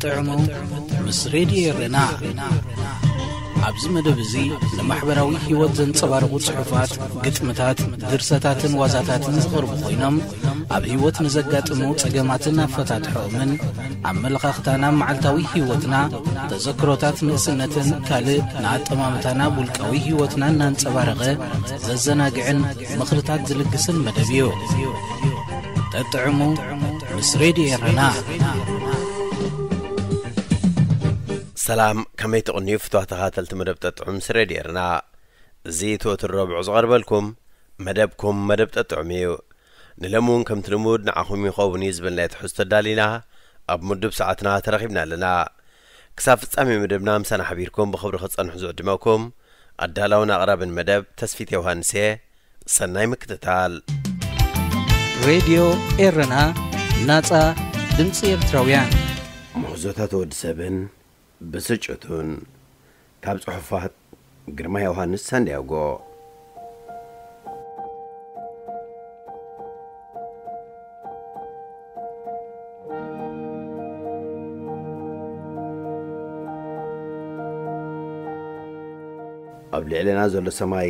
ጥዕሙ ምስ ሬድዮ ኤረና። ኣብዚ መደብ እዚ ንማሕበራዊ ህይወት ዘንጸባርቑ ጽሑፋት፣ ግጥምታት፣ ድርሰታትን ዋዛታትን ዝቐርቡ ኮይኖም፣ ኣብ ህይወት ንዘጋጥሙ ጸገማትን ኣፈታትሖኦምን፣ ኣመለኻኽታና ኣብ መዓልታዊ ህይወትና፣ ተዘክሮታት ንእስነትን ካልእ ንኣጠማምታና ኣብ ውልቃዊ ህይወትና እናንጸባረቐ ዘዘናግዕን ምኽርታት ዝልግስን መደብ እዩ። ጠጥዕሙ ምስ ሬድዮ ኤረና። ሰላም፣ ከመይ ትቕንዩ ፍትዋ ተኸታተልቲ መደብ ጠጥዑም ምስ ሬድዮ ኤረና? እዚ እቲ ወትሩ ረቡዕ ዝቐርበልኩም መደብኩም መደብ ጠጥዑም እዩ። ንሎሚ እውን ከምቲ ልሙድ ንዓኹም ይኸውን እዩ ዝበልናዮ ትሕዝቶ ኣዳሊና ኣብ ምዱብ ሰዓትና ተረኺብና ኣለና። ክሳብ ፍጻሜ መደብና ምሳና ሓቢርኩም ብኽብሪ ክትጸንሑ ዝዕድመኩም ኣዳላውን ኣቕራብን መደብ ተስፊት ዮሃንስ እየ። ሰናይ ምክትታል። ሬድዮ ኤረና፣ ናጻ ድምጺ ኤርትራውያን። ምህዞታት ወዲ ሰብን ብስጭቱን፣ ካብ ጽሑፋት ግርማ ዮሃንስ ሳንዲያጎ። ኣብ ልዕለና ዘሎ ሰማይ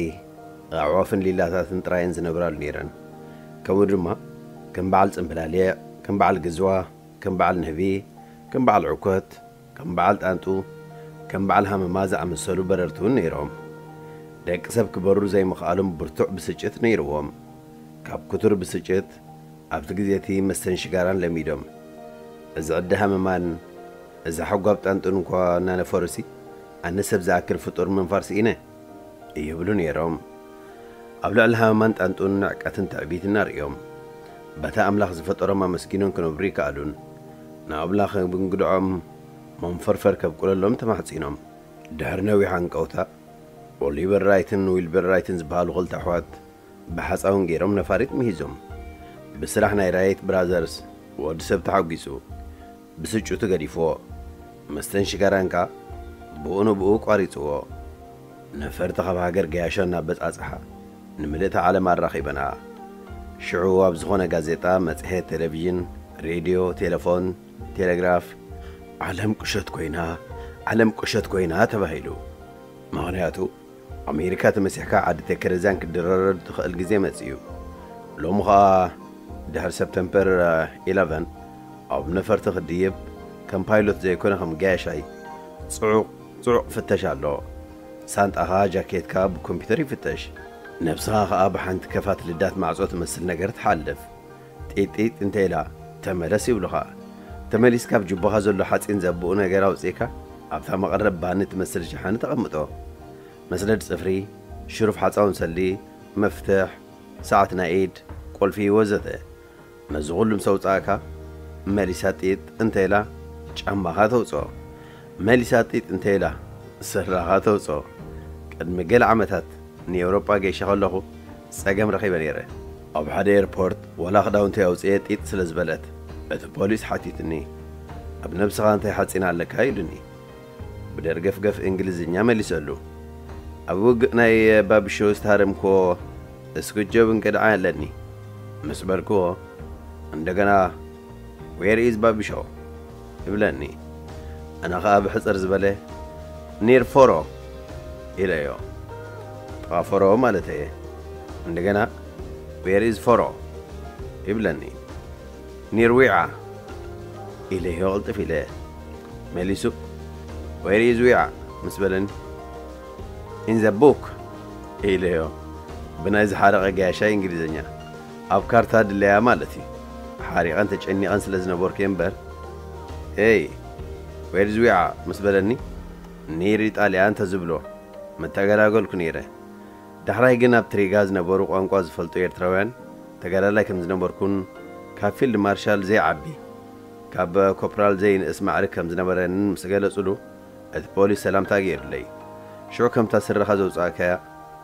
ኣዕዋፍን ሊላታትን ጥራየን ዝነብራሉ ነይረን። ከምኡ ድማ ከም በዓል ጽምብላሊዕ፣ ከም በዓል ግዝዋ፣ ከም በዓል ንህቢ፣ ከም በዓል ዕኮት፣ ከም በዓል ጣንጡ፣ ከም በዓል ሃመማ ዝኣመሰሉ በረርቲ እውን ነይሮም። ደቂ ሰብ ክበሩ ዘይምኽኣሎም ብርቱዕ ብስጭት ነይርዎም። ካብ ክቱር ብስጭት ኣብቲ ግዜ እቲ መስተን ሽጋራን ለሚዶም። እዚ ዕዲ ሃመማን እዚ ሓጓብ ጣንጡን እንኳ እናነፈሩሲ፣ ኣነ ሰብ ዝኣክል ፍጡር ምንፋር ስኢነ ይብሉ ነይሮም። ኣብ ልዕሊ ሃመማን ጣንጡን ንዕቀትን ትዕቢትን ኣርእዮም። በታ ኣምላኽ ዝፈጠሮም ኣመስጊኖም ክነብሩ ይከኣሉን። ንኣምላኽ ብእንግድዖም መንፈርፈር ከብቁለሎም ተማሕጺኖም። ድሕሪ ነዊሕ ሃንቀውታ፣ ኦሊቨር ራይትን ዊልበር ራይትን ዝበሃሉ ክልተ ኣሕዋት ብሓጻውን ገይሮም ነፋሪት ምሂዞም። ብስራሕ ናይ ራይት ብራዘርስ ወዲ ሰብ ተሓጒሱ፣ ብስጭቱ ገዲፍዎ። መስተን ሽጋራን ከኣ ብኡ ንብኡ ቋሪጽዎ። ነፈርቲ ካብ ሃገር ገያሾ እናበጻጽሓ ንምልእቲ ዓለም ኣራኺበና። ሽዑ ኣብ ዝኾነ ጋዜጣ፣ መጽሔት፣ ቴሌቪዥን፣ ሬድዮ፣ ቴሌፎን፣ ቴሌግራፍ፣ "ዓለም ቁሸት ኮይና፣ ዓለም ቁሸት ኮይና" ተባሂሉ። ምኽንያቱ፣ ኣሜሪካ ተመሲሕካ ዓዲ ቴክረዝያን ክትድረረሉ ትኽእል ግዜ መጺኡ። ሎሚ ኸኣ ድሕሪ ሰፕተምበር ኢለቨን ኣብ ነፈርቲ ክትድይብ ከም ፓይሎት ዘይኮነ ከም ገያሻይ ጽዑቕ ጽዑቕ ፍተሻ ኣሎ። ሳንጣኻ፣ ጃኬትካ ብኮምፒውተር ይፍተሽ። ነብስኻ ኸኣ ብሓንቲ ከፋት ልዳት ማዕጾ ትመስል ነገር ትሓልፍ። ጢጢጥ እንተ ኢላ፣ "ተመለስ" ይብሉኻ። ተመሊስካ ኣብ ጁባኻ ዘሎ ሓጺን ዘብኡ ነገር ኣውጺእካ ኣብታ መቐረብ ባኒ ትመስል ሸሓኒ ተቐምጦ። መስለድ ጽፍሪ፣ ሽሩፍ ሓጻውን ሰሊ፣ መፍትሕ፣ ሰዓት ናይ ኢድ፣ ቁልፊ ወዘተ። ነዚ ኩሉ ምስ ኣውጻእካ፣ መሊሳ ጢጥ እንተ ኢላ፣ ጫማኻ ተውጽኦ። መሊሳ ጢጥ እንተ ኢላ፣ ስረኻ ተውጽኦ። ቅድሚ ገለ ዓመታት ንኤውሮጳ ገይሸ ከለኹ ጸገም ረኺበ ነይረ። ኣብ ሓደ ኤርፖርት ዋላ ክዳውንተይ ኣውጽኤ ጢጥ ስለ ዝበለት፣ እቲ ፖሊስ ሓቲትኒ፣ "ኣብ ነብስኻ እንታይ ሓጺን ኣለካ?" ኢሉኒ። ብደርገፍገፍ እንግሊዝኛ መሊሰሉ። "ኣብ ውግእ ናይ ባቢሾ ዝተሃረምክዎ ስኩጆብ እንቅድዓ ኣለኒ" ምስ በልክዎ፣ እንደገና "Where is ባቢሾ?" ይብለኒ። ኣነ ኸኣ ብሕጽር ዝበለ "Near ፎሮ" ኢለዮ። ጥቓ ፎሮ ማለት እየ። እንደገና "Where is ፎሮ?" ይብለኒ። "Near ዊዓ" ኢለዮ ቅልጥፍ ኢለ። መሊሱ "Where is ዊዓ?" ምስ በለኒ፣ "In the book" ኢለዮ ብናይ ዝሓረቐ ገያሻይ እንግሊዝኛ። "ኣብ ካርታ ድለያ" ማለት እዩ። ሓሪቐን ተጨኒቐን ስለ ዝነበርኩ እየ እምበር። "Hey, where is ዊዓ?" ምስ በለኒ፣ "Near ኢጣልያ" እንተዝብሎ ምተገላገልኩ ነይረ። ዳሕራይ ግን ኣብቲ ሪጋ ዝነበሩ ቋንቋ ዝፈልጡ ኤርትራውያን፣ ተጋዳላይ ከም ዝነበርኩን ካብ ፊልድ ማርሻል ዘይዓቢ፣ ካብ ኮፕራል ዘይንእስ ማዕርግ ከም ዝነበረንን ምስ ገለጹሉ፣ እቲ ፖሊስ ሰላምታ ገይሩለይ። ሽዑ ከምታ ስረኻ ዘውጻእካያ፣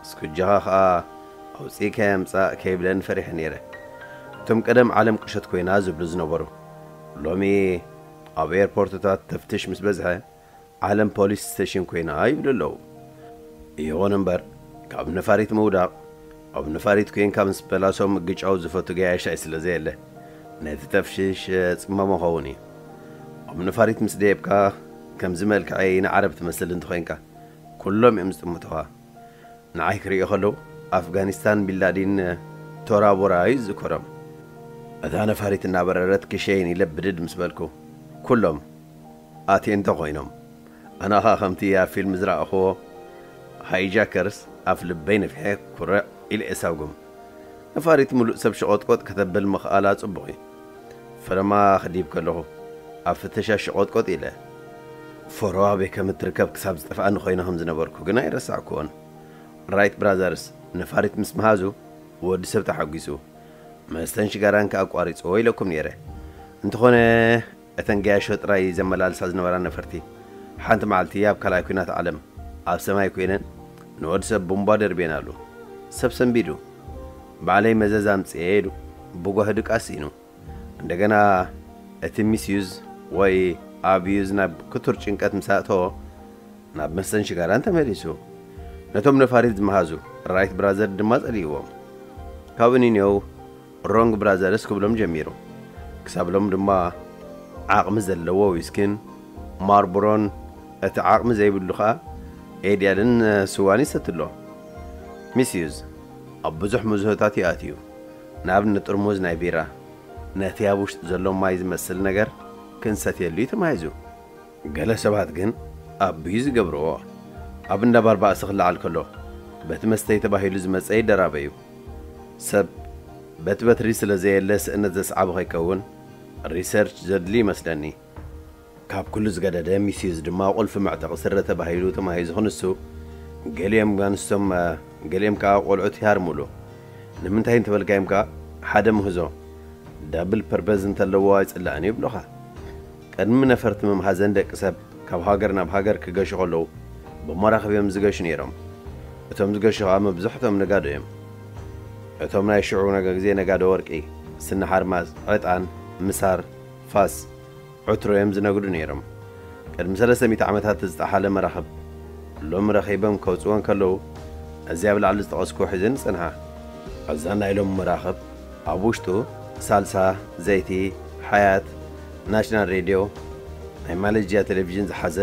ስኩጃኻ ኸኣ ኣውጺእካያ ምጻእ ከይብለኒ ፈሪሐ ነይረ። እቶም ቀደም ዓለም ቁሸት ኮይና ዝብሉ ዝነበሩ፣ ሎሚ ኣብ ኤርፖርትታት ተፍትሽ ምስ በዝሐ፣ ዓለም ፖሊስ ስቴሽን ኮይና ይብሉ ኣለዉ። ይኹን እምበር፣ ካብ ነፋሪት ምውዳቕ፣ ኣብ ነፋሪት ኮይንካ ምስ በላሶ ምግጫው ዝፈቱ ገያሻይ ስለ ዘየለ፣ ነቲ ተፍሽሽ ጽመሞ ኸውን እዩ። ኣብ ነፋሪት ምስ ደየብካ ከምዚ መልክዐይ ንዓረብ ትመስል እንተኾይንካ ኩሎም እዮም ዝጥምቱኻ። ንዓይ ክርእዩ ከለዉ ኣፍጋኒስታን ቢንላዲን ቶራቦራ እዩ ዝዝከሮም። እታ ነፋሪት እናበረረት ክሸይን ኢለ ብድድ ምስ በልኩ ኩሎም ኣትየንተ ኮይኖም። ኣነ ኸኣ ከምቲ ኣብ ፊልም ዝረኣኽዎ ሃይጃከርስ ኣፍ ልበይ ነፊሐ ኩርዕ ኢለ እየ ሳጉም። ነፋሪት ምሉእ ሰብ ሸቖጥቆጥ ከተብል ምኽኣላ ጽቡቕ እዩ። ፈለማ ክዲብ ከለኹ ኣብ ፍተሻ ሸቖጥቆጥ ኢለ። ፎሮ ኣበይ ከም እትርከብ ክሳብ ዝጠፍኣኒ ኮይነ ከም ዝነበርኩ ግን ኣይረሳዕኩዎን። ራይት ብራዘርስ ነፋሪት ምስ መሃዙ ወዲ ሰብ ተሓጒሱ። መስተን ሽጋራን ከኣ ኣቋሪጽዎ ኢለኩም ነይረ። እንተኾነ እተን ገያሾ ጥራይ ዘመላልሳ ዝነበራ ነፈርቲ ሓንቲ መዓልቲ ኣብ ካልኣይ ኲናት ዓለም ኣብ ሰማይ ኮይነን ንወዲ ሰብ ቡምባ ደርብየናሉ። ሰብ ሰንቢዱ። ባዕለይ መዘዝ ኣምጽኤ ኢሉ ብጓሂ ድቃስ ስኢኑ። እንደገና እቲ ሚስዩዝ ወይ ኣብዩዝ ናብ ክቱር ጭንቀት ምስ ኣእተዎ ናብ መስተን ሽጋራን ተመሊሱ። ነቶም ነፋሪት ዝመሃዙ ራይት ብራዘር ድማ ጸሊእዎም። ካብኡ ንኔው ሮንግ ብራዘርስ ክብሎም ጀሚሩ። ክሳብ ሎም ድማ ዓቕሚ ዘለዎ ዊስኪን ማርቦሮን እቲ ዓቕሚ ዘይብሉ ኸኣ ኤድያልን ስዋን ይሰትሎ። ሚስዩዝ ኣብ ብዙሕ ሙዝሆታት ይኣትዩ። ንኣብነት ጥርሙዝ ናይ ቢራ ነቲ ኣብ ውሽጢ ዘሎ ማይ ዝመስል ነገር ክንሰትየሉ እዩ ተማሂዙ። ገለ ሰባት ግን ኣብዩ ዝገብርዎ። ኣብ እንዳ ባር ባእሲ ክለዓል ከሎ በቲ መስተይ ተባሂሉ ዝመጸ ይደራበዩ። ሰብ በቲ በትሪ ስለ ዘየለ ስእነት ዘስዓቦ ከይከውን ሪሰርች ዘድሊ ይመስለኒ። ካብ ኩሉ ዝገደደ ሚስዩዝ ድማ ቁልፊ መዕጠቒ ስረ ተባሂሉ ተማሂዙ ክንሱ ገሊኦም ኣንስቶም ገሊኦም ከኣ ቆልዑት ይሃርሙሉ። ንምንታይ እንተበልካዮም ከኣ ሓደ ምህዞ ዳብል ፐርፐዝ እንተለዎ ኣይጽላእን ይብሉኻ። ቅድሚ ነፈርቲ ምምሃዘን ደቂ ሰብ ካብ ሃገር ናብ ሃገር ክገሹ ከለዉ ብመራኽብ እዮም ዝገሹ ነይሮም። እቶም ዝገሹ ከኣ መብዛሕትኦም ነጋዶ እዮም። እቶም ናይ ሽዑ ነጋ ግዜ ነጋዶ ወርቂ፣ ስኒ ሓርማዝ፣ ዕጣን፣ ምሳር፣ ፋስ፣ ዕትሮ እዮም ዝነግዱ ነይሮም። ቅድሚ ሰለስተ ሚእቲ ዓመታት ዝጠሓለ መራኽብ ሎሚ ረኺቦም ከውጽወን ከለዉ እዚ ኣብ ላዕሊ ዝጠቐስኩ ሒዘን ዝጸንሓ። እዛ ናይ ሎሚ መራኽብ ኣብ ውሽጡ ሳልሳ፣ ዘይቲ፣ ሓያት፣ ናሽናል ሬድዮ፣ ናይ ማሌዥያ ቴሌቪዥን ዝሓዘ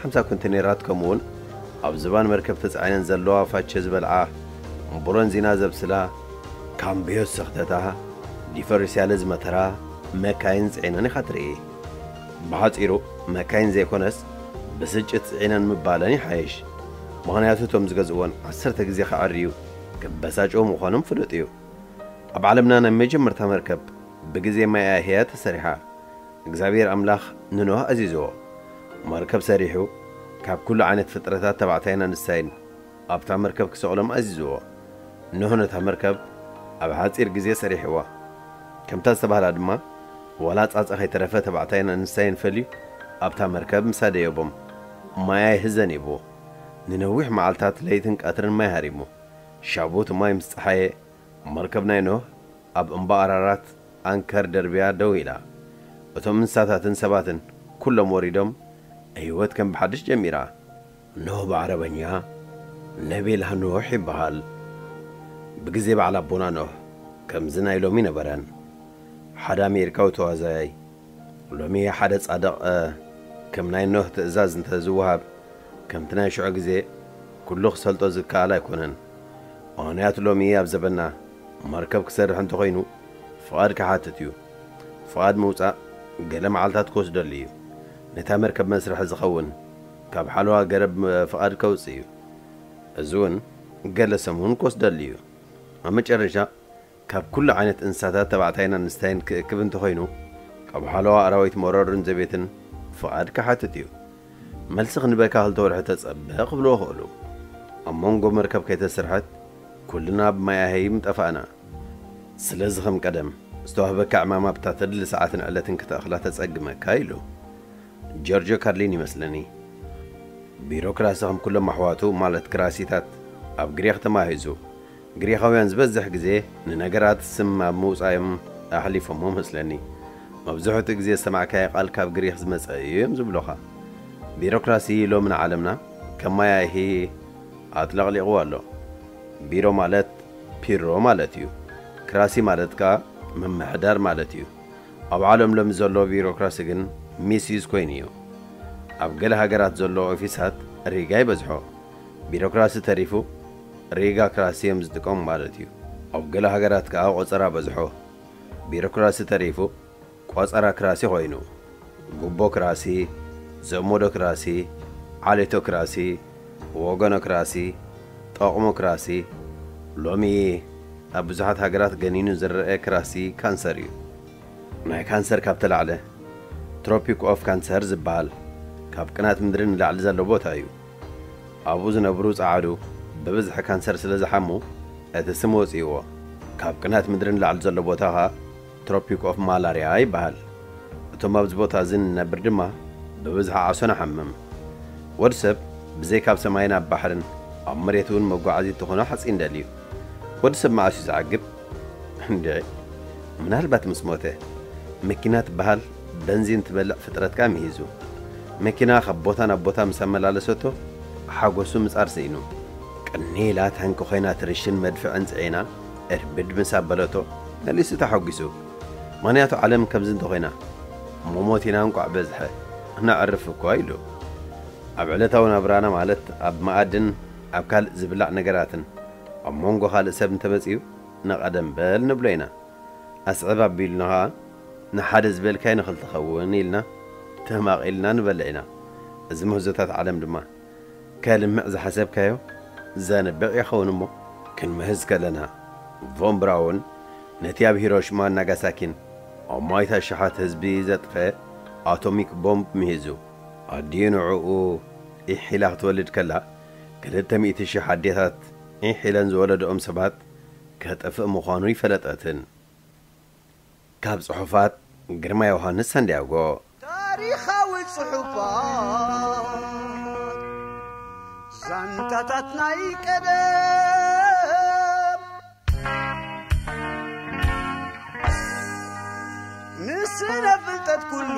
ሓምሳ ኮንቴነራት ከምኡውን ኣብ ዝባን መርከብ ተጻዒነን ዘለዋ ፋቸ ዝበልዓ፣ ብሮንዚና ዘብስላ፣ ካምብዮ ዝሰኽተታ፣ ዲፈረንስያለ ዝመተራ መካይን ጽዒነን ኢኻ ትርኢ። ብሓጺሩ መካይን ዘይኮነስ ብስጭት ጽዒነን ምባለን ይሓይሽ። ምኽንያቱ እቶም ዝገዝእወን ዓሰርተ ግዜ ክዓርዩ ክበሳጨዉ ምዃኖም ፍሉጥ እዩ። ኣብ ዓለምና ናይ መጀመርታ መርከብ ብግዜ ማይ ኣህያ ተሰሪሓ። እግዚኣብሔር ኣምላኽ ንኖህ ኣዚዝዎ። መርከብ ሰሪሑ ካብ ኩሉ ዓይነት ፍጥረታት ተባዕታይን ኣንስታይን ኣብታ መርከብ ክሰቕሎም ኣዚዝዎ። ኖህ ነታ መርከብ ኣብ ሓጺር ግዜ ሰሪሕዋ። ከምታ ዝተባህላ ድማ ዋላ ጻጸ ከይተረፈ ተባዕታይን ኣንስታይን ፈልዩ ኣብታ መርከብ ምስ ኣደየቦም ማይ ኣይህዘን ይብዎ። ንነዊሕ መዓልታት ለይትን ቀትርን ማይ ሃሪሙ። ሻቡት ማይ ምስ ጸሓየ መርከብ ናይ ኖህ ኣብ እምባ ኣራራት ኣንከር ደርብያ ደው ኢላ። እቶም እንስሳታትን ሰባትን ኩሎም ወሪዶም ህይወት ከም ብሓድሽ ጀሚራ። ኖህ ብዓረበኛ ነቢላ ኖህ ይበሃል። ብግዜ በዓል ኣቦና ኖህ ከምዚ ናይ ሎሚ ነበረን። ሓደ ኣሜሪካዊ ተዋዛያይ ሎሚ ሓደ ጻድቕ ከም ናይ ኖህ ትእዛዝ እንተ ዝወሃብ ከምቲ ናይ ሽዑ ግዜ ኩሉ ክሰልጦ ዝከኣል ኣይኮነን። ምኽንያቱ ሎሚ ኣብ ዘበና መርከብ ክሰርሕ እንተኾይኑ ፍቓድ ክሓትት እዩ። ፍቓድ ምውጻእ ገለ መዓልታት ክወስደሉ እዩ። ነታ መርከብ መስርሒ ዝኸውን ካብ ሓለዋ ገረብ ፍቓድ ከውጽእ እዩ። እዚ እውን ገለ ሰሙን ክወስደሉ እዩ። ኣብ መጨረሻ ካብ ኩሉ ዓይነት እንስሳታት ተባዕታይን ኣንስታይን ክእክብ እንተኾይኑ ካብ ሓለዋ ኣራዊት መረሩን ዘቤትን ፍቓድ ክሓትት እዩ። መልሲ ክንበካ ክልተ ወርሒ ተጸበ ክብልዎ ክእሉ። ኣብ መንጎ መርከብ ከይተሰርሐት ኩልና ብማይ ኣህይ ምጠፋእና። ስለዚ ከም ቀደም ዝተዋህበካ ዕማማ ብታ ተድሊ ሰዓትን ዕለትን ክተእኽላ ተጸግመካ ኢሉ። ጆርጆ ካርሊን ይመስለኒ። ቢሮክራሲ ከም ኩሎም ኣሕዋቱ ማለት ክራሲታት ኣብ ግሪኽ ተማሂዙ። ግሪኻውያን ዝበዝሕ ግዜ ንነገራት ስም ኣብ ምውጻዮም ኣሕሊፎሞ መስለኒ። መብዝሕትኡ ግዜ ዝሰማዕካዮ ቃል ካብ ግሪኽ ዝመጸ እዩ እዮም ዝብሉኻ። ቢሮክራሲ ሎሚ ንዓለምና ከም ማይ ኣይሂ ኣጥለቕሊቕዎ ኣሎ። ቢሮ ማለት ፒሮ ማለት እዩ። ክራሲ ማለት ከኣ ምምሕዳር ማለት እዩ። ኣብ ዓለም ሎሚ ዘሎ ቢሮክራሲ ግን ሚስዩዝ ኮይኑ እዩ። ኣብ ገለ ሃገራት ዘሎ ኦፊሳት ሪጋ ይበዝሖ፣ ቢሮክራሲ ተሪፉ ሪጋ ክራሲ እዮም ዝጥቀሙ ማለት እዩ። ኣብ ገለ ሃገራት ከኣ ቆጸራ በዝሖ፣ ቢሮክራሲ ተሪፉ ቆጸራ ክራሲ ኮይኑ፣ ጉቦ ክራሲ፣ ዘሞዶ ክራሲ፣ ዓሌቶ ክራሲ፣ ወገኖ ክራሲ፣ ጠቕሞ ክራሲ፣ ሎሚ ኣብ ብዙሓት ሃገራት ገኒኑ ዝረአ ክራሲ ካንሰር እዩ። ናይ ካንሰር ካብ ተላዕለ ትሮፒክ ኦፍ ካንሰር ዝበሃል ካብ ቅናት ምድሪ ንላዕሊ ዘሎ ቦታ እዩ። ኣብኡ ዝነብሩ ጸዓዱ ብብዝሒ ካንሰር ስለ ዝሓሙ እቲ ስም ወጺእዎ። ካብ ቅናት ምድሪ ንላዕሊ ዘሎ ቦታ ኸኣ ትሮፒክ ኦፍ ማላርያ ይበሃል። እቶም ኣብዚ ቦታ እዚ ንነብር ድማ ብብዝሒ ዓሶ ንሓምም። ወዲ ሰብ ብዘይ ካብ ሰማይ ናብ ባሕርን ኣብ መሬት እውን መጓዓዚ እተኾነ ሓፂን ደልዩ። ወዲ ሰብ መኣስ እዩ ዝዓግብ? እንድዒ ምናልባት ምስ ሞተ። መኪና ትበሃል በንዚን ትበልዕ ፍጥረት ከኣ ምሂዙ። መኪና ካብ ቦታ ናብ ቦታ ምስ ኣመላለሰቶ ሓጎሱ ምጻር ስኢኑ። ቅኒ ኢላ ታንኪ ኮይና ትርሽን መድፍዕን ጽዒና እርብድ ምስ ኣበለቶ መሊሱ ተሓጒሱ። ምኽንያቱ ዓለም ከምዚ እንተኾይና፣ ምሞት ኢና እንቋዕ በዝሐ፣ ነዕርፍ እኳ ኢሉ። ኣብ ዕለታዊ ናብራና ማለት ኣብ መኣድን ኣብ ካልእ ዝብላዕ ነገራትን ኣብ መንጎ ካልእ ሰብ እንተመጺኡ ንቐደም በል ንብሎ ኢና። ኣስዕብ ኣቢሉና ኸኣ ንሓደ ዝበልካዮ ንኽልተ ኸውን ኢልና ተማቒልና ንበልዕ ኢና። እዚ ምህዞታት ዓለም ድማ ከልምዕ ዝሓሰብካዮ ዘንብዕ ይኸውን እሞ ክንምህዝ ከለና ቮን ብራውን ነቲ ኣብ ሂሮሽማን ናጋሳኪን ኣማኢት ኣሽሓት ህዝቢ ዘጥፈ ኣቶሚክ ቦምብ ምሂዙ ኣዲኡ ንዕኡ ኢሒላ ክትወልድ ከላ ክልተ ሚእቲ ሽሕ ኣዴታት ኢሒለን ዝወለደኦም ሰባት ከጥፍእ ምዃኑ ይፈለጠትን። ካብ ጽሑፋት ግርማ ዮሃንስ ሳንዲያጎ። ታሪኻዊ ጽሑፋት ዛንታታት ናይ ቀደም ንስነ ፍልጠት ኩሉ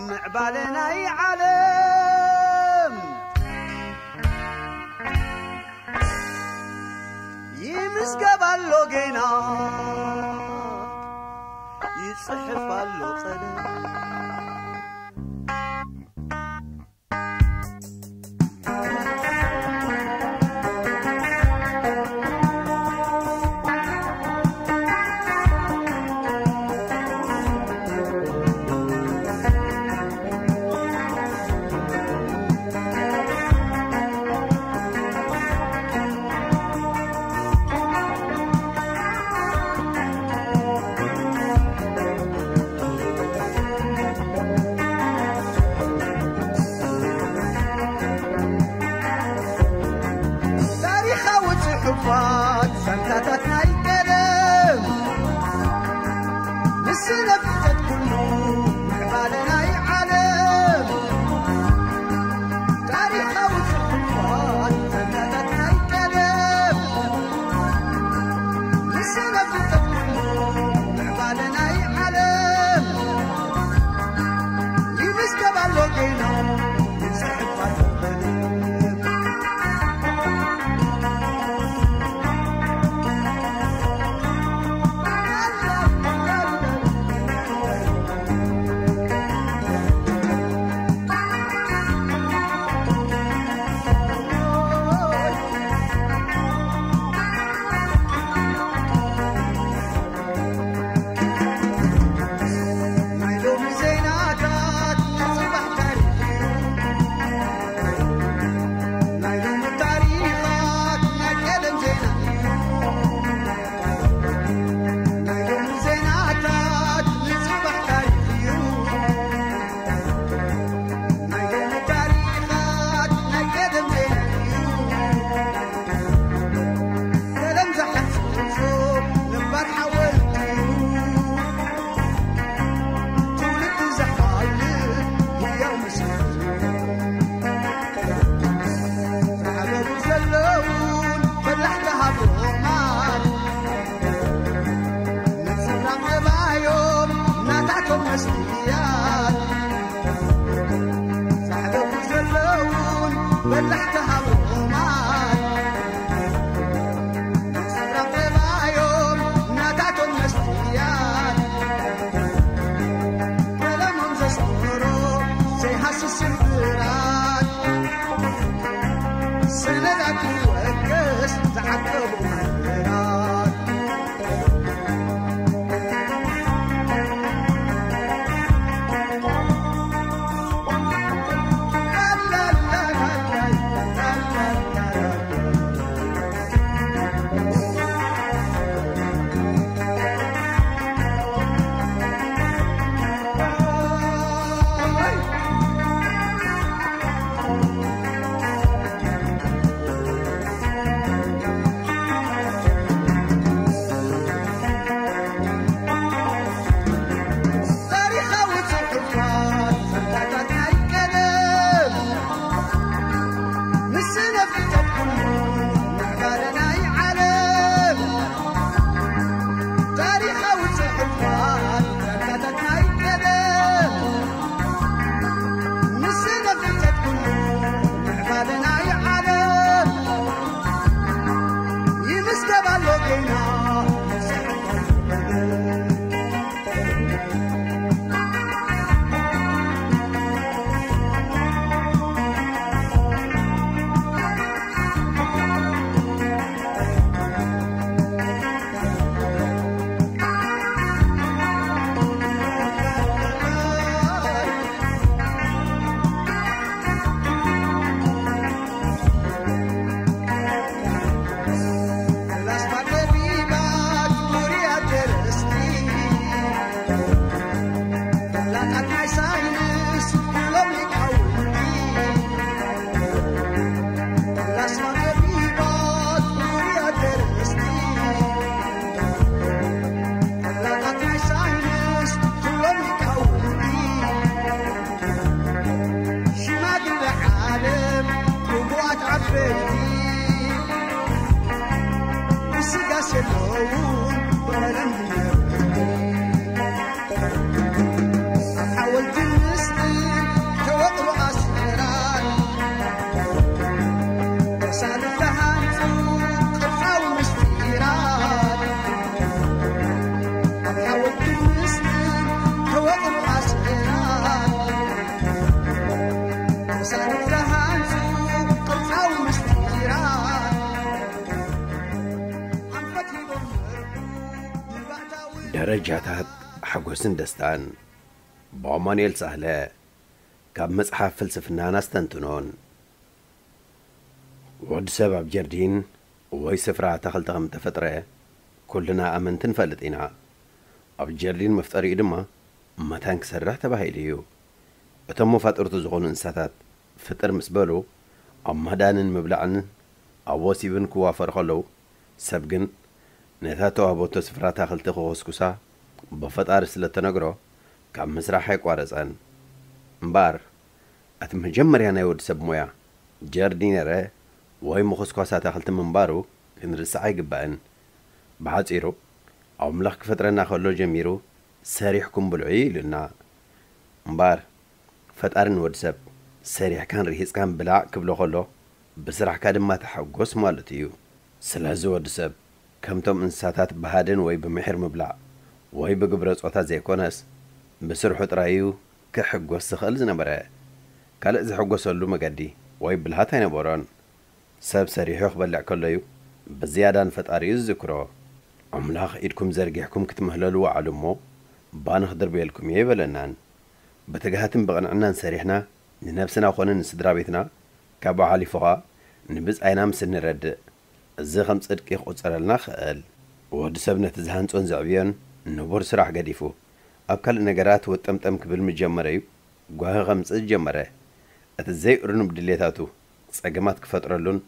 ምዕባለ ናይ ዓለም ይምዝገብ ኣሎ ጌና፣ ይጽሕፍ ኣሎ ቀለም። ታሪኻዊ ጽሑፋት ዛንታታት ናይ ቀደም ንስነ ፍልጠት ኩሉ ምዕባለ ናይ ዓለም። ታሪኻዊ ጽሑፋት ዛንታታት ናይ ቀደም ንስነ ፍልጠት ኩሉ ምዕባለ ናይ ዓለም። ይምዝገብ ኣሎ ጌና፣ ይጽሕፍ ኣሎ ቀለም። ናይ ሎሚ ዜናታት ናይ ጽባሕ ታሪኽ እዩ። ናይ ሎሚ ታሪኻት ናይ ቀደም ዜና እዩ። ናይ ሎሚ ዜናታት ናይ ጽባሕ ታሪኽ እዩ። ናይ ሎሚ ታሪኻት ናይ ቀደም ዜና እዩ። ቀደም ዝሓስሶ ነባር ሓወልቲ እዩ። ትውልዲ ዘሓልፍ ህያው ምስክር እዩ። ዝዓበዱ ዘለውን በላሕቲ ሃብሮማት ነንጸብራቕ መባዮም ናታቶም መስትያት። ዛዕለሙ ዘለውን በላሕቲ ሃብሮማት ነንጸብራቕ መባዮም ናታቶም መስትያት። ደረጃታት ሓጎስን ደስታን፣ ብኣማኑኤል ሳህለ፣ ካብ መጽሓፍ ፍልስፍናን ኣስተንትኖን። ወዲ ሰብ ኣብ ጀርዲን ወይ ስፍራ ኣታኽልቲ ከም እተፈጥረ ኩልና ኣመንቲ ንፈልጥ ኢና። ኣብ ጀርዲን መፍጠሪኡ ድማ መታን ክሰርሕ ተባሂሉ እዩ። እቶም መፋጥርቱ ዝኾኑ እንስሳታት ፍጥር ምስ በሉ፣ ኣብ ምህዳንን ምብላዕን ኣብ ወሲብን ክዋፈሩ ከለዉ፣ ሰብ ግን ነታ እተዋህበቶ ስፍራ ኣታኽልቲ ክኹስኩሳ ብፈጣሪ ስለ እተነግሮ፣ ካብ ምስራሕ ኣይቋረጸን። እምበኣር፣ እቲ መጀመርያ ናይ ወዲ ሰብ ሞያ ጀርዲነረ ወይ ምኹስኳስ ኣታኽልቲ ምንባሩ ክንርስዕ ኣይግባእን። ብሓጺሩ፣ ኣምላኽ ክፈጥረና ከሎ ጀሚሩ፣ "ሰሪሕኩም ብልዑ" ኢሉና። እምበኣር፣ ፈጣሪ ንወዲ ሰብ፣ "ሰሪሕካን ርሂጽካን ብላዕ" ክብሎ ከሎ፣ "ብስራሕካ ድማ ተሓጎስ" ማለቱ እዩ። ስለዚ ወዲ ሰብ፣ ከምቶም እንስሳታት ብሃድን ወይ ብምሒር ምብላዕ ወይ ብግብረ ጾታ ዘይኮነስ፣ ብስርሑ ጥራይ እዩ ክሕጎስ ዝኽእል ዝነበረ። ካልእ ዝሕጎሰሉ መገዲ ወይ ብልሃት ኣይነበሮን። ሰብ ሰሪሑ ክበልዕ ከሎ እዩ ብዝያዳ ንፈጣሪኡ ዝዝክሮ። ኣምላኽ፣ "ኢድኩም ዘርጊሕኩም ክትምህለሉ ወዓሉ እሞ፣ ባኒ ክድርብየልኩም እየ" ኣይበለናን። ብትግሃትን ብቕንዕናን ሰሪሕና፣ ንነብስና ኮነ ንስድራ ቤትና፣ ካብኡ ሓሊፉ ኸኣ ንብጻይና ምስ እንረድእ፣ እዚ ከም ጽድቂ ክቑጸረልና ይኽእል። ወዲ ሰብ ነቲ ዝሃንጾን ዘዕብዮን ንቡር ስራሕ ገዲፉ፣ ኣብ ካልእ ነገራት ወጠምጠም ክብል ምስ ጀመረ እዩ ጓሂ ከምጽእ ዝጀመረ። እቲ ዘይእርኑብ ድሌታቱ ጸገማት ክፈጥረሉን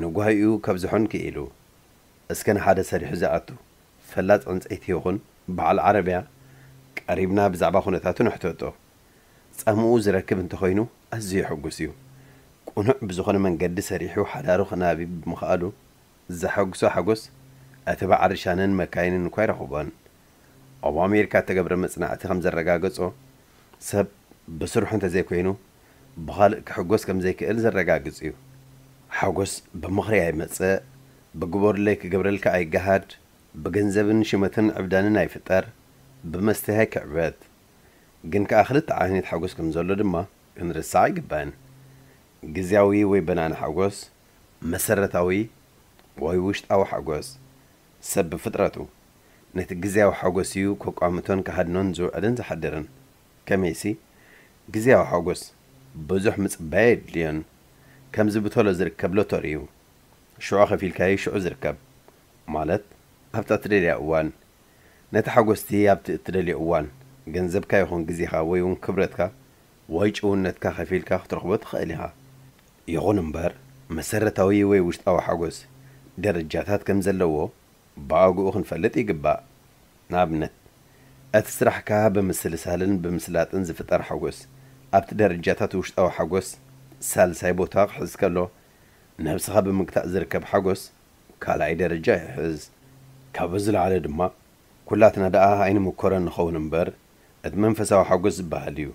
ንጓሂኡ ከብዝሖን ክኢሉ። እስከ ንሓደ ሰሪሑ ዝኣቱ ፈላጥ ዕንጸይቲ ይኹን በዓል ዓረብያ ቀሪብና ብዛዕባ ኩነታቱ ንሕተቶ። ጻምኡ ዝረክብ እንተኾይኑ ኣዝዩ ሕጉስ እዩ። ቅኑዕ ብዝኾነ መንገዲ ሰሪሑ ሓዳሩ ክናቢ ብምኽኣሉ ዘሐጉሶ ሓጎስ እቲ በዓል ርሻንን መካይንን እኳ ኣይረኽቦን። ኣብ ኣሜሪካ እተገብረ መጽናዕቲ ከም ዘረጋገጾ፣ ሰብ ብስርሑ እንተዘይኮይኑ ብኻልእ ክሕጎስ ከም ዘይክእል ዘረጋግጽ እዩ። ሓጎስ ብምኽሪ ኣይመጽእ፣ ብግበሩለይ ክገብረልካ ኣይገሃድ፣ ብገንዘብን ሽመትን ዕብዳንን ኣይፍጠር፣ ብመስተይ ኣይክዕበት። ግን ከኣ ክልተ ዓይነት ሓጎስ ከም ዘሎ ድማ ክንርስዕ ኣይግባእን። ግዝያዊ ወይ በናኒ ሓጎስ፣ መሰረታዊ ወይ ውሽጣዊ ሓጎስ። ሰብ ብፍጥረቱ ነቲ ግዝያዊ ሓጎስ እዩ ከቋምቶን ክሃድኖን ዝውዕልን ዝሓድርን። ከመይሲ፣ ግዝያዊ ሓጎስ ብዙሕ ምጽባይ ኣየድልዮን። ከምዚ ብቶሎ ዝርከብ ሎቶሪ እዩ። ሽዑ ከፊልካዮ ሽዑ ዝርከብ። ማለት፣ ኣብታ እትደልያ እዋን። ነቲ ሓጎስቲ ኣብቲ እትደልዮ እዋን፣ ገንዘብካ ይኹን ግዜኻ ወይ እውን ክብረትካ ወይ ጭውነትካ ከፊልካ ክትረኽቦ ትኽእል ኢኻ። ይኹን እምበር፣ መሰረታዊ ወይ ውሽጣዊ ሓጎስ ደረጃታት ከም ዘለዎ ብኣግኡ ክንፈልጥ ይግባእ። ንኣብነት፣ እቲ ስራሕካ ብምስልሳልን ብምስላጥን ዝፍጠር ሓጎስ፣ ኣብቲ ደረጃታት ውሽጣዊ ሓጎስ ሳልሳይ ቦታ ክሕዝ ከሎ፣ ነብስኻ ብምግታእ ዝርከብ ሓጎስ ካልኣይ ደረጃ ይሕዝ። ካብኡ ዝለዓለ ድማ፣ ኩላትና ደኣ ኣይንምኮሮን ንኸውን እምበር፣ እቲ መንፈሳዊ ሓጎስ ዝበሃል እዩ።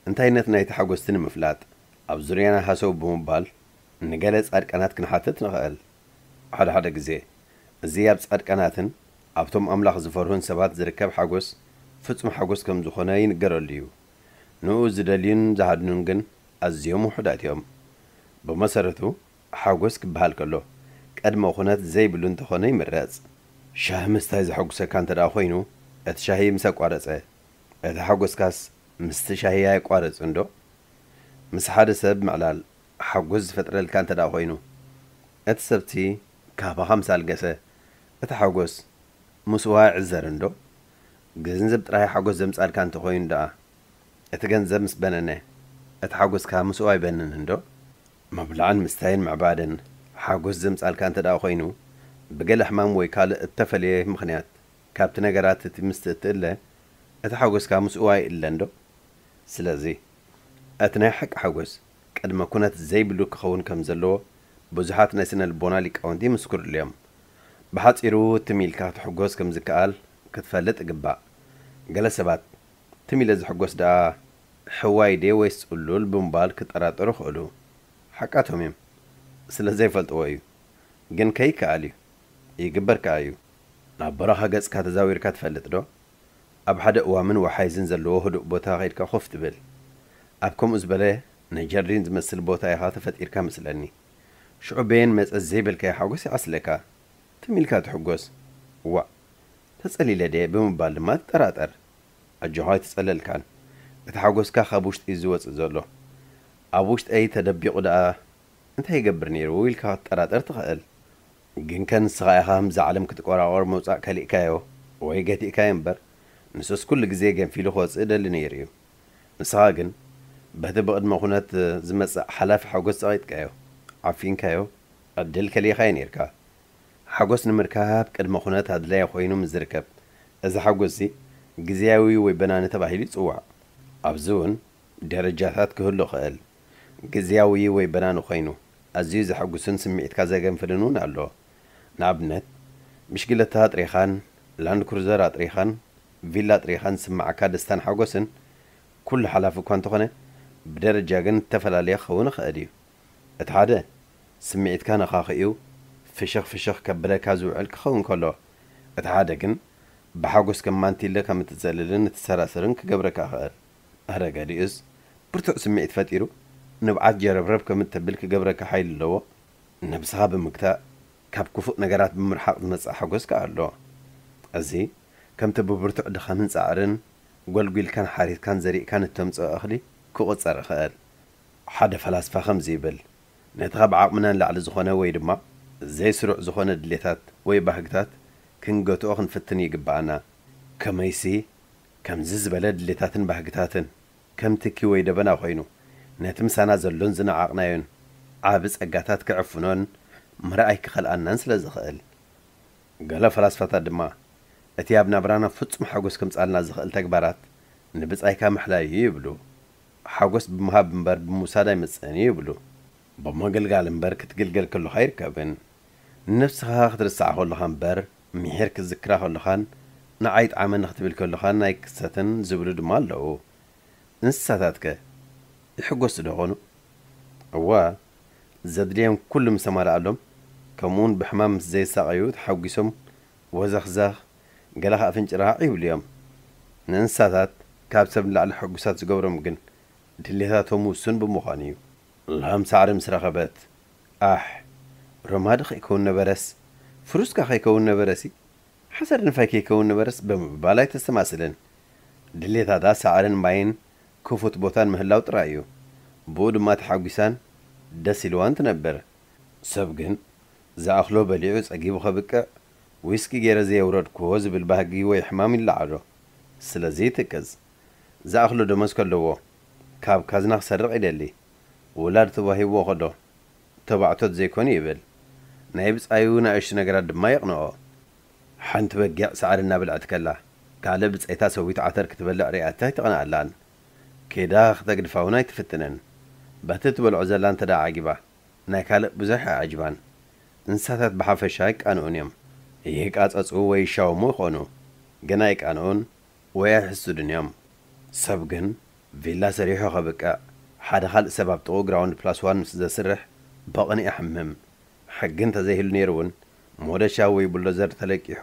እንታይነት ናይቲ ሓጎስቲ ንምፍላጥ፣ ኣብ ዙርያና ሃሰው ብምባል ንገለ ጻድቃናት ክንሓትት ንኽእል። ሓደ ሓደ ግዜ፣ እዚ ኣብ ጻድቃናትን ኣብቶም ኣምላኽ ዝፈርሁን ሰባት ዝርከብ ሓጎስ ፍጹም ሓጎስ ከም ዝኾነ ይንገረሉ እዩ። ንኡ ዝደልዩን ዝሃድኑን ግን ኣዝዮም ውሑዳት እዮም። ብመሰረቱ፣ ሓጎስ ክበሃል ከሎ፣ ቅድመ ኩነት ዘይብሉ እንተኾነ ይምረጽ። ሻሂ ምስታይ ዘሐጉሰካ እንተ ደኣ ኮይኑ፣ እቲ ሻሂ ምስ ኣቋረጸ፣ እቲ ሓጎስካስ ምስቲ ሻሂ ኣየቋርጽን ዶ? ምስ ሓደ ሰብ ምዕላል ሓጎስ ዝፈጥረልካ እንተ ደኣ ኮይኑ፣ እቲ ሰብቲ ካባኻ ምስ ኣልገሰ፣ እቲ ሓጎስ ምስኡ ኣይዕዘርን ዶ? ገንዘብ ጥራይ ሓጎስ ዘምጻልካ እንተኾይኑ ደኣ፣ እቲ ገንዘብ ምስ በነነ፣ እቲ ሓጎስካ ምስኡ ኣይበንንን ዶ? ምብላዕን ምስታይን ምዕባድን ሓጎስ ዘምጻልካ እንተ ደኣ ኾይኑ፣ ብገለ ሕማም ወይ ካልእ እተፈልየ ምኽንያት ካብቲ ነገራት እቲ ምስቲ እትእለ፣ እቲ ሓጎስካ ምስኡ ኣይእለን ዶ? ስለዚ፣ እቲ ናይ ሓቂ ሓጎስ ቅድመ ኩነት ዘይብሉ ክኸውን ከም ዘለዎ ብዙሓት ናይ ስነ ልቦና ሊቃውንቲ ይምስክሩሉ እዮም። ብሓጺሩ፣ ትም ኢልካ ክትሕጎስ ከም ዝከኣል ክትፈልጥ ይግባእ። ገለ ሰባት፣ "ትም ኢለ ዝሕጎስ ደኣ ሕዋይ ድየ ወይስ ጽሉል?" ብምባል ክጠራጠሩ ይኽእሉ። ሓቃቶም እዮም። ስለ ዘይፈልጥዎ እዩ። ግን ከይከኣል እዩ። ይግበር ከኣ እዩ። ናብ በረኻ ገጽካ ተዛዊርካ ትፈልጥ ዶ? ኣብ ሓደ እዋምን ወሓይዝን ዘለዎ ህዱእ ቦታ ኸይድካ ኮፍ ትብል። ኣብ ከምኡ ዝበለ ናይ ጀርዲን ዝመስል ቦታ ኢኻ ተፈጢርካ መስለኒ። ሽዑ በየን መጸ ዘይበልካዮ ሓጎስ ይዓስለካ። ትም ኢልካ ትሕጎስ። ዋእ፣ ተጸሊለ ድየ ብምባል ድማ ትጠራጠር። ኣጆኻ ኣይትጸለልካን። እቲ ሓጎስካ ካብ ውሽጢ እዩ ዝወጽእ ዘሎ። ኣብ ውሽጠይ ተደቢቑ ደኣ እንታይ ይገብር ነይሩ ኢልካ ክትጠራጠር ትኽእል። ግን ከ ንስኻ ኢኻ ከምዛ ዓለም ክትቆራቆር ምውጻእ ከሊእካዮ ወይ ገቲእካዮ እምበር፣ ንሱስ ኩሉ ግዜ ገንፊሉ ክወጽእ ደሊ ነይሩ እዩ። ንስኻ ግን በቲ ብቕድመ ኩነት ዝመጽእ ሓላፊ ሓጎስ ጸቒጥካዮ፣ ዓፊንካዮ፣ ዕድል ከሊእካዮ ነይርካ። ሓጎስ ንምርካብ ቅድመ ኩነት ኣድላዪ ኮይኑ ምስ ዝርከብ፣ እዚ ሓጎስዚ ግዝያዊ ወይ በናኒ ተባሂሉ ይጽዋዕ። ኣብዚ እውን ደረጃታት ክህሉ ይኽእል። ግዝያዊ ወይ በናኒ ኮይኑ፣ ኣዝዩ ዘሐጉስን ስምዒትካ ዘገንፍልን እውን ኣሎ። ንኣብነት፣ ብሽግለታ ኣጥሪኻን ላንድ ክሩዘር ኣጥሪኻን ቪላ ኣጥሪኻን ዝስምዓካ ደስታን ሓጎስን ኩሉ ሓላፊ እኳ እንተኾነ፣ ብደረጃ ግን እተፈላለየ ክኸውን ይኽእል እዩ። እቲ ሓደ ስምዒትካ ነኻኺኡ ፍሽኽ ፍሽኽ ከብለካ ዝውዕል ክኸውን ከሎ፣ እቲ ሓደ ግን ብሓጎስ ከም ማንቲለ ከም እትዘልልን እትሰራሰርን ክገብረካ ይኽእል። ኣረ ገሊኡስ ብርቱዕ ስምዒት ፈጢሩ ንብዓት ጀረብረብ ከም እተብል ክገብረካ ሓይሊ ኣለዎ። ነብስኻ ብምግታእ ካብ ክፉእ ነገራት ብምርሓቕ ዝመጽእ ሓጎስ ከኣ ኣሎ። እዚ ከምቲ ብብርቱዕ ድኻምን ጻዕርን ጎልጒልካን ሓሪትካን ዘሪእካን እተምጽኦ እኽሊ ክቑጸር ይኽእል። ሓደ ፈላስፋ ከምዚ ይብል፣ ነቲ ካብ ዓቕምና ንላዕሊ ዝኾነ ወይ ድማ ዘይስሩዕ ዝኾነ ድሌታት ወይ ባህግታት ክንገትኦ ክንፍትን ይግብኣና። ከመይሲ፣ ከምዚ ዝበለ ድሌታትን ባህግታትን ከም ትኪ ወይ ደበና ኮይኑ፣ ነቲ ምሳና ዘሎን ዝነዓቕናዮን ዓቢ ጸጋታት ክዕፍኖን ምርኣይ ክኸልኣናን ስለ ዝኽእል። ገለ ፈላስፋታት ድማ፣ እቲ ኣብ ናብራና ፍጹም ሓጎስ ከምጽኣልና ዝኽእል ተግባራት ንብጻይካ ምሕላዩ ይብሉ። ሓጎስ ብምሃብ እምበር ብምውሳድ ኣይመጽእን እዩ ይብሉ። ብምግልጋል እምበር ክትግልገል ከሎኻ ኣይርከብን። ንነብስኻ ክትርስዓ ከሎኻ እምበር ምሒር ክትዝክራ ከሎኻን ንዓይ ጥዓመኒ ክትብል ከሎኻን ኣይክሰትን ዝብሉ ድማ ኣለዉ። እንስሳታትከ ይሕጎሱ ዶ ኾኑ? እወ፣ ዘድልዮም ኩሉ ምስ ኣማልኣሎም፣ ከምኡውን ብሕማም ምስ ዘይሳቐዩ ተሓጒሶም ወዘኽዘኽ፣ ገለ ኸኣ ፍንጭራዕ ይብሉ እዮም። ንእንስሳታት ካብ ሰብ ንላዕሊ ሕጉሳት ዝገብሮም ግን ድሌታቶም ውሱን ብምዃኑ እዩ። ላም ሳዕሪ ምስ ረኸበት፣ ኣሕ፣ ሮማዲ ከይከውን ነበረስ፣ ፍሩስካ ከይከውን ነበረሲ፣ ሓሰር ንፋይ ከይከውን ነበረስ ብምባል ኣይተስተማስልን። ድሌታታ ሳዕርን ማይን ክፉት ቦታን ምህላው ጥራይ እዩ። ብኡ ድማ ተሓጒሳን ደስ ኢልዋን ትነብር። ሰብ ግን ዝኣኽሎ በሊዑ ጸጊቡ ከብቅዕ፣ ዊስኪ ገይረ ዘየውረድክዎ ዝብል ባህጊ ወይ ሕማም ይለዓሎ። ስለዚ ይትክዝ። ዝኣኽሎ ደሞዝ ከለዎ፣ ካብ ካዝና ክሰርቕ ይደሊ። ውላድ ተዋሂብዎ ከሎ፣ ተባዕቶት ዘይኮኑ ይብል። ናይ ብጻዩ ንኣሽቱ ነገራት ድማ የቕንኦ። ሓንቲ በጊዕ ሳዕሪ እናበልዐት ከላ፣ ካልእ ብጸይታ ሰዊት ዓተር ክትበልዕ ሪኣታ ኣይትቐንኣላን። ከይዳ ክተግድፋ እውን ኣይትፍትንን። በቲ ትበልዖ ዘላ እንተ ደኣ ዓጊባ፣ ናይ ካልእ ብዙሕ ኣይዓጅባን። እንስሳታት ብሓፈሻ ኣይቃንኡን እዮም። ይቃጸጹ ወይ ይሻወሙ ይኾኑ፣ ግን ኣይቃንኡን ወይ ኣይሕስዱን እዮም። ሰብ ግን ቪላ ሰሪሑ ከብቅዕ፣ ሓደ ካልእ ሰብ ኣብ ጥቕኡ ግራውንድ ፕላስ ዋን ምስ ዘስርሕ ብቕንኢ ይሓምም። ሕጊ እንተዘይህሉ ነይሩ እውን፣ ሞደሻ ወይ ቡልዶዘር ተለቂሑ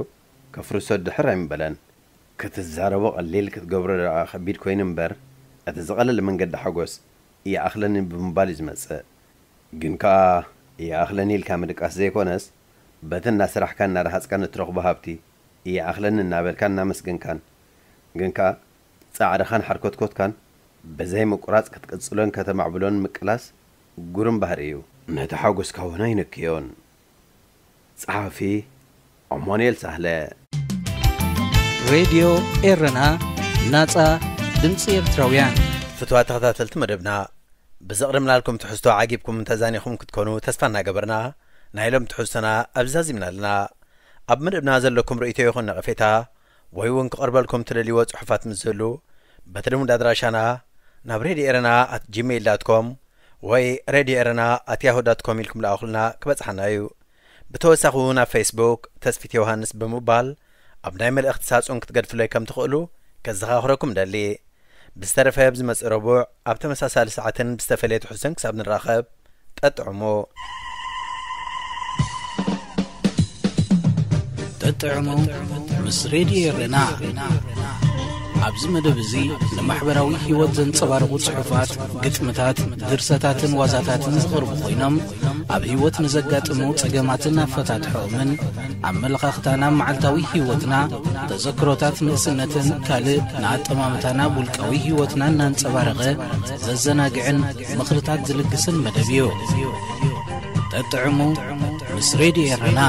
ከፍርሶ ድሕር ኣይምበለን። ክትዛረቦ ቀሊል፣ ክትገብሮ ደኣ ከቢድ ኮይኑ እምበር፣ እቲ ዝቐለለ መንገዲ ሓጎስ ይኣኽለኒ ብምባል እዩ ዝመጽእ። ግን ከኣ ይኣኽለኒ ኢልካ ምድቃስ ዘይኮነስ፣ በቲ እናሰራሕካን እናረሃጽካን እትረኽቦ ሃብቲ ይኣኽለኒ እናበልካን እናመስገንካን፣ ግን ከኣ ጻዕርኻን ሓርኮትኮትካን ብዘይ ምቁራጽ ክትቅጽሎን ከተማዕብሎን ምቅላስ ግሩም ባህሪ እዩ። ነቲ ሓጎስካ እውን ኣይንክዮን። ጸሓፊ ኣማኑኤል ሳህለ። ሬድዮ ኤረና፣ ናጻ ድምጺ ኤርትራውያን። ፍትዋት ተኸታተልቲ መደብና፣ ብዘቕረብናልኩም ትሕዝቶ ዓጊብኩም ተዛኒኹም ክትኮኑ ተስፋ እናገበርና፣ ናይ ሎም ትሕዝቶና ኣብዚ ዛዚምና ኣለና። ኣብ መደብና ዘለኩም ርእይቶ ይኹን ነቐፌታ፣ ወይ እውን ክቐርበልኩም ትደልይዎ ጽሑፋት ምስ ዝህሉ፣ በቲ ልሙድ ኣድራሻና ናብ ሬድዮ ኤረና ኣት ጂሜይል ዳት ኮም ወይ ሬድዮ ኤረና ኣት ያሁ ዳት ኮም ኢልኩም ለኣኹልና፣ ክበጽሓና እዩ። ብተወሳኺ እውን ኣብ ፌስቡክ ተስፊት ዮሃንስ ብምባል ኣብ ናይ መልእኽቲ ሳጹን ክትገድፍለይ ከም ትኽእሉ ከዘኻኽረኩም ደሊ። ብዝተረፈ ኣብ ዝመጽእ ረቡዕ ኣብ ተመሳሳሊ ሰዓትን ብዝተፈለየ ትሕዝቶን ክሳብ ንራኸብ፣ ጠጥዕሙ። ጠጥዕሙ ምስ ሬድዮ ኤረና። ኣብዚ መደብ እዚ ንማሕበራዊ ህይወት ዘንጸባርቑ ጽሑፋት፣ ግጥምታት፣ ድርሰታትን ዋዛታትን ዝቐርቡ ኮይኖም፣ ኣብ ህይወት ንዘጋጥሙ ጸገማትን ኣፈታትሖኦምን፣ ኣመለኻኽታና መዓልታዊ ህይወትና፣ ተዘክሮታት ንእስነትን ካልእ ንኣጠማምታና ውልቃዊ ህይወትና እናንጸባረቐ ዘዘናግዕን ምኽርታት ዝልግስን መደብ እዩ። ተጥዕሙ ምስ ሬድዮ ኤረና።